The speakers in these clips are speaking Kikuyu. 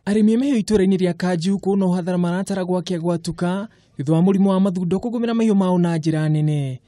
Arĩmi a mahiũ itũũra-inĩ rĩa Kanjuku no hathara maratara gwakĩa gwatuka thutha wa mũrimũ wa mathundo kũgũmĩra mahiũ mao na njĩra nene.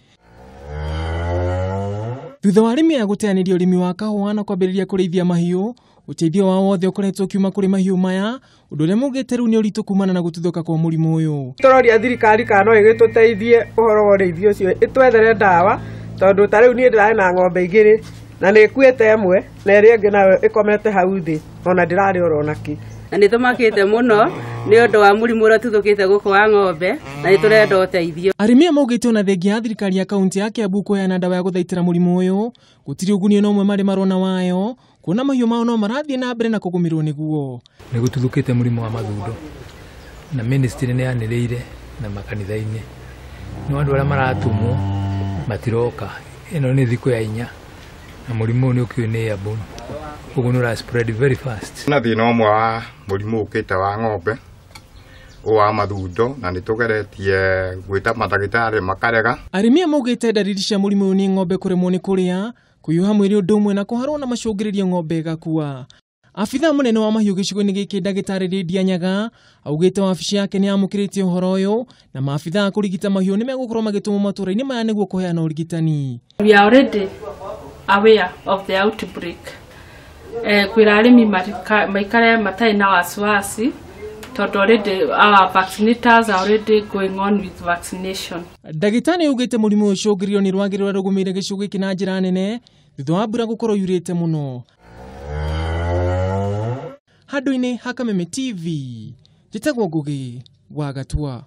Thutha wa arĩmi aya gũteanĩria ũrĩmi wa kahũa na kwambĩrĩria kũrĩithia mahiũ, ũteithio wao wothe ũkoretwo ũkiuma kũrĩ mahiũ maya, ũndũ ũrĩa maugĩte rĩu nĩ ũritũ kumana na gũtuthũka kwa mũrimũ ũyũ. Tũroria thirikari kana no ĩgĩtũteithie ũhoro wa ũrĩithia ũcio, ĩtwethere ndawa, tondũ ta rĩu niĩ ndĩrarĩ na ng'ombe igĩrĩ na nĩ ĩkuĩte ĩmwe na ĩrĩa ĩngĩ nayo ĩkomete hau thĩ ona ndĩrarĩ oro nakĩ. Na nĩ tũmakĩte mũno nĩ ũndũ wa mũrimũ ũrĩa ũtuthũkĩte gũkũ wa ng'ombe na nĩ tũrenda ũteithio. Arĩmi aya maugĩte ona thengia ya thirikari ya kaunti ya Kiambu kũheana ndawa ya gũthaitĩra mũrimũ ũyũ, gũtirĩ ũguni ona ũmwe marĩ marona wayo, kuona mahiũ mao no marathiĩ na mbere na kũgũmĩrwo nĩguo. Nĩ gũtuthũkĩte mũrimũ wa mathundo na ministry nĩ yanĩrĩire na makanitha-inĩ, no andũ arĩa maratũmwo matiroka. Ĩno nĩ thikũ ya inya na mũrimũ ũyũ nĩ ũkĩũĩ nĩ airborne, ũguo nĩ ũra spread very fast. Na thĩna ũmwe wa mũrimũ ũkĩte wa ng'ombe ũyũ wa mathundo, na nĩ tũgeretie gwĩta mandagĩtarĩ makarega. Arĩmi aya maugĩte ndariri cia mũrimũ ũyũ nĩ ng'ombe kũremwo nĩ kũrĩa, kũhiũha mwĩrĩ ũndũ ũmwe na kũharwo na macũngĩrĩrio ng'ombe ĩgakua. Abithaa mũnene wa mahiũ gĩcigo-inĩ gĩkĩ ndagĩtarĩ Lydia Nyaga augĩte wabici yake nĩ yamũkĩrĩte ũhoro ũyũ na maabithaa a kũrigita mahiũ nĩ megũkorwo magĩtũmwo matũũra-inĩ maya nĩguo kũheana ũrigitani. We are already aware of the outbreak. Kwĩra arĩmi maikare matarĩ na wasiwasi tondũ already our vaccinators are already going on with vaccination. Ndagĩtarĩ augĩte mũrimũ ũyũ ũcũngĩrĩirio nĩ rwagĩ rũrĩa rũgũmĩire gĩcigo gĩkĩ na njĩra nene thutha wa mbura gũkorwo yurĩte mũno. Handũ-inĩ ha Kameme TV, njĩtagwo Ngũgĩ wa Gatua.